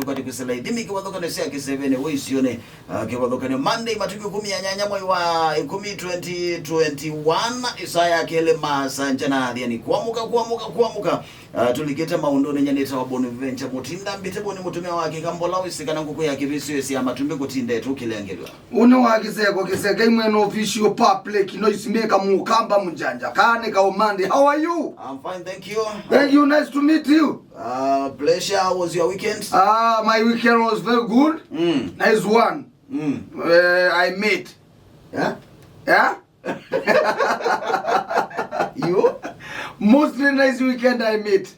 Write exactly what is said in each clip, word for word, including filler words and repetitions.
Kwati kwĩsĩla ithimi kĩvathũkanyo sya kĩsevenĩ wĩ isionĩ, uh, kĩvathũkanyo Monday matukũ ĩkũmi na nyanya mwei wa ĩkũmi twenty twenty-one, ĩsaa ya kelĩ masaa nja na athiani. Kuamũka, kuamũka, kuamũka. Uh, tũlikĩte maũndũnĩ nyanĩte wa Boni Venture Mũtinda, mbĩte Boni mũtumĩa wake Kambola wĩsĩ kana ngũkũ ya kĩvĩsĩo sya matumbĩ kũtinda ĩtũkĩlengelwa. Ũnĩ wa kĩseko kĩseke imwe no official public noise maker Mũkamba Mũjanja. Kane ka Monday. How are you? I'm fine, thank you. Thank you, nice to meet you. Uh, pleasure, how was your weekend? Ah, my weekend was very good. Mm. Nice one. Mm. Uh, I made. Yeah? Yeah? You? Mostly nice weekend I made.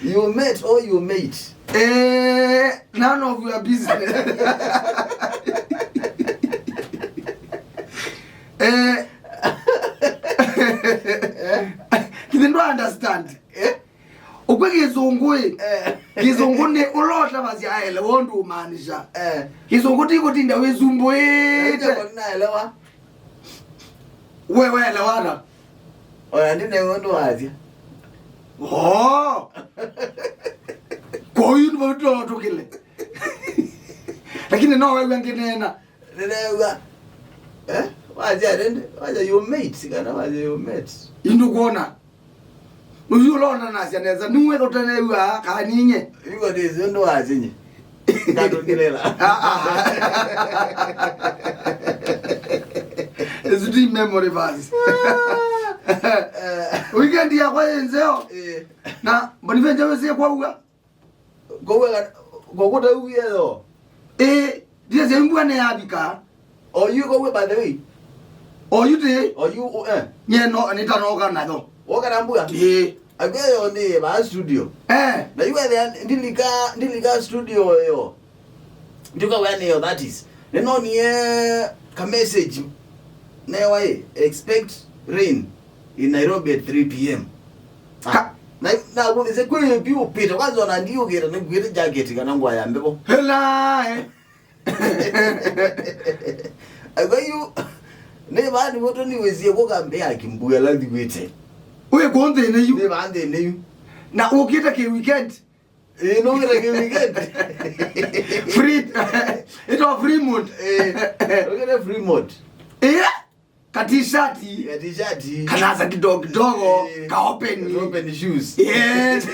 You met or you mate? Eh, none of your business. Eh. Kĩthĩ ndũ understand. Eh? Ũkwĩ kĩsũngũ ĩ. Eh. Kĩsũngũ nĩ ũla ũtavasya aelewa ũndũ ũmaanisha. Eh. Kĩsũngũ ti kũtinda wĩsumbũĩte. Naelewa. We waelewa ata? Oya ndine ũndũ wasya. Oh. Kwa hiyo ndio mtu anatokele. Lakini no wewe nginena. Nĩneew'a. Eh? Wasya nĩndĩ, wasya you mate, kana wasya you mate. Indu kuona. Ũyu ũlonanasya nesa, nĩwe ũtaneew'a kaninye. Iko ndĩsĩ ũndũ wasya nye. Ndatũkĩlĩla. Ah, ah. Isu ti memory verse. Eh. Weekend yakwa ĩ nzeo. Eh. Na Boniface wĩsie kwaua. Kwoguo eka-, kwoguo ũtauwie yo. Ĩĩ, ndĩsĩ mbua nĩyavika. Oyu kwoguo, by the way. Oyu ti. Oyu, eh. Nye no, nĩtanoka nayo. Woka na mbua? Ĩĩ. Akwĩa yo nĩ vaa studio. Eh. Na yu ethĩa ndilika, ndilika studio yo. Ndikawĩa nĩyo, that is. Nĩnonie ka message. Newa, eh, expect rain in Nairobi at three p m. Ka- Na, na kũthĩsya kwĩ vyũ pita, kwanza ona ndiũkĩte nĩkuĩte jacket kana ngũa ya mbevo. Hela, eh. Kwa hiyo, nĩ vaa nĩvo tũniwĩsie kũkambĩa kimbua ĩla thiwĩte. Wĩ kũ nthĩnĩ yu? Nĩ vaa nthĩnĩ yu. Na ũkĩte kĩ weekend? Ĩĩ, nũkĩte kĩ weekend. Free, ĩtwa Fremont. Ĩĩ, nũkĩte Fremont. Ĩĩ? Ka t-shirt. Ka t-shirt. Kanaza kidogo kidogo, eh, ka open. Open shoes. Yes.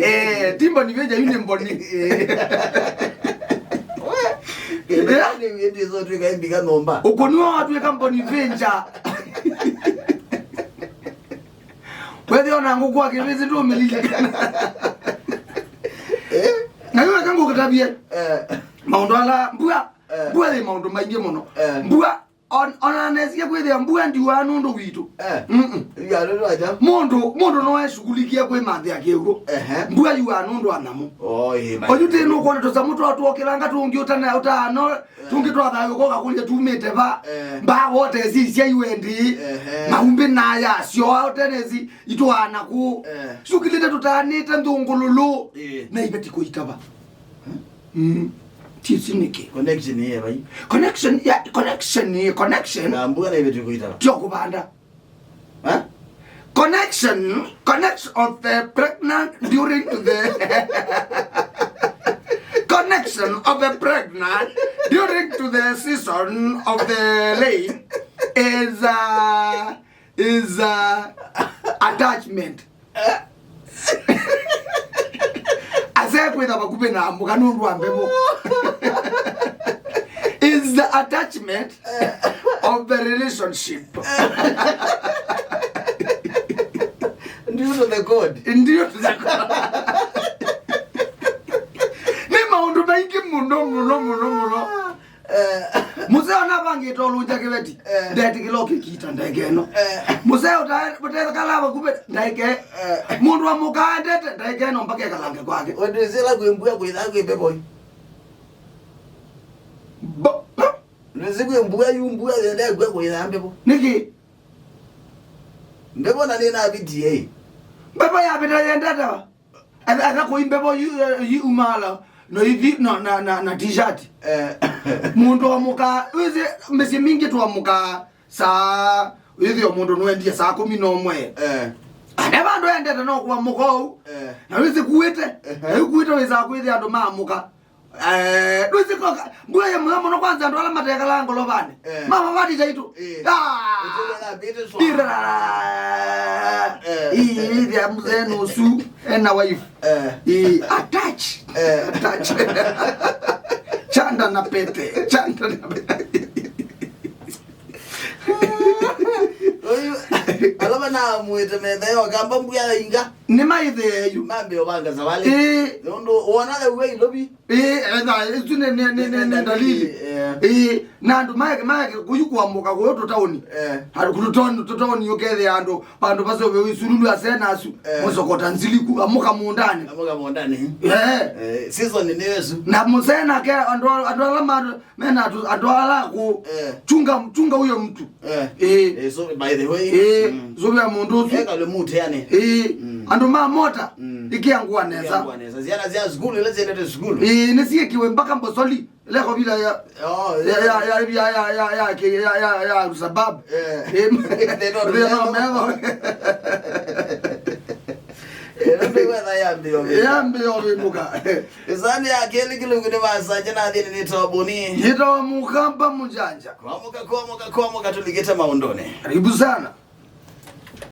Eh, timbo ni veja yune mboni. Eh. Eh. Ni wendi zote ka imbi ka nomba. Ukoni wa watu eka mboni venja. Wewe ona ngũkũ akĩvĩsĩ ndũmĩlilikana. Eh? Na yule kangu kĩtavie. Eh. Maũndũ ala mbua. Eh. Mbua ĩ maũndũ maingĩ mũno. Eh. Mbua, on-, ona nesie kwĩthĩa mbua ndiuaa nũndũ witũ. Eh. Mm-mm. Mũndũ, mũndũ no eshughulikie kwĩmanthĩa kĩw'ũ. Ehe. Mbua yuaa nũndũ wa nyamũ. Oh, ĩĩ, oyu tĩ nũkwona tũsamũ twa tuokĩlanga tũngĩ ũtana, ũtaano, eh, tũngĩ twa thayũ koka kũlya tumĩte va. Eh. Mbaa wote sisya iwendi. Ehe. Maumbĩ na yasyoa ũtenesi itwaana kũ. Eh. Sukilĩte tũtaanĩte nthũngũlũlũ. Eh. Na iveti kũitava. Mm. Ti ĩsu nĩkĩ? Connection yĩ vai? Connection, ya, connection, connection. Na mbua na iveti kũitava. Tio kũvanda. Eh? Connection, connection of the pregnant during to the connection of the pregnant during to the season of the rain is, uh, is, uh, attachment. Asekwĩtha vakuvĩ na mũka nũndũ wa mbevo. Is the attachment of the relationship. Due to the God. Due to the God. Nĩ maũndũ maingĩ mũno, mũno, mũno, mũno. Eh. Mũseo navangĩte ũlũngya kĩveti. Eh. Ndetĩkĩla ũkĩkita ndeke ĩno. Eh. Mũseo ũta-, ũtekala vakuvĩ ndeke. Eh. Mũndũ wa mũka endete ndeke ĩno mpaka ekalange kwake. Wendesela kwĩ mbua kwĩthaa kwĩ mbevo. Bo-, bo-, nĩsĩ kwĩ mbua yu mbua yende kwĩ kwĩthaa mbevo. Nĩkĩ? Mbevo na nĩ na V T A. Mbevo yavĩta yendete va? Atha, atha kũi mbevo yu, yu umala, no ithi, no, na, na, na t-shirt. Eh. Mũndũ wa mũka, wĩsĩ, mĩsyĩ mingĩ twa mũka, saa, wĩthĩo mũndũ nũendie saa kũmi na ũmwe. Eh. Ane vandũ endete no kũamũka ũu. Eh. Na wĩsĩ kuĩte. Ehe. Na yu kuĩte wĩsaa kwĩthĩa andũ maamũka. Eh, ndwĩsĩ koka, mbua ya mũyo mũno kwanza andũ ala matekalaa ngolovanĩ. Eh. Mama vati chaitũ. Eh. Ah! Ĩtũle na mbĩte swa. Ira. Eh. Ii, ithya mzee nusu, ena wife. Eh. Ii, attach. Eh. Attach. Chanda na pete, chanda na pete. Ũyu, ala manamwĩte methe yo, kamba mbua ya inga. Nĩ maithee yu. Mambe ovanga savalĩ. Ĩĩ. Nũndũ wona leu we ilovi. Ĩĩ, etha, isu nĩ, nĩ, nĩ, nĩ, nĩ ndalili. Eh. Ĩĩ, na andũ maeke, maeke, kuyu kuamũka kuyo tũtaoni. Eh. Andũ kũtũ tũtaoni, tũtaoni ũkethĩa andũ, andũ vasove isululu asena asu. Eh. Mosokota nziliku, amũka mũndani. Amũka mũndani. Eh. Eh, season nĩ yesu. Na mũsena ke, andũ, andũ ala ma, mena atu, andũ ala ku, eh, chunga, chunga huyo mtu. Eh. Eh. Eh, so by the way. Eh, mm, so vya mũndũ ũsu. Eka le mute yani. Eh. Mm. Andũ ma mota. Mm. Ikia ngua nesa. Ikia ngua nesa. Ziana zia school, ile ziendete school. Eh, nĩ siekiwe mpaka mbosoli. Leko bila ya. Oh, ya, ya, ya, ya, ya, ya, ya, ya, ya, ya, sababu. Eh. Eh, they don't they don't remember. Remember. Ĩla ndĩwetha yambĩo vĩndũ. Yambĩo vĩndũka. Ĩsani ya kelĩ kĩlungu nĩ vasanje na thĩnĩ nĩ tobuni. Nĩtawa mũkamba mũjanja. Kwamuka, kwamuka, kwamuka, tũlikĩte maũndũnĩ. Karibu sana.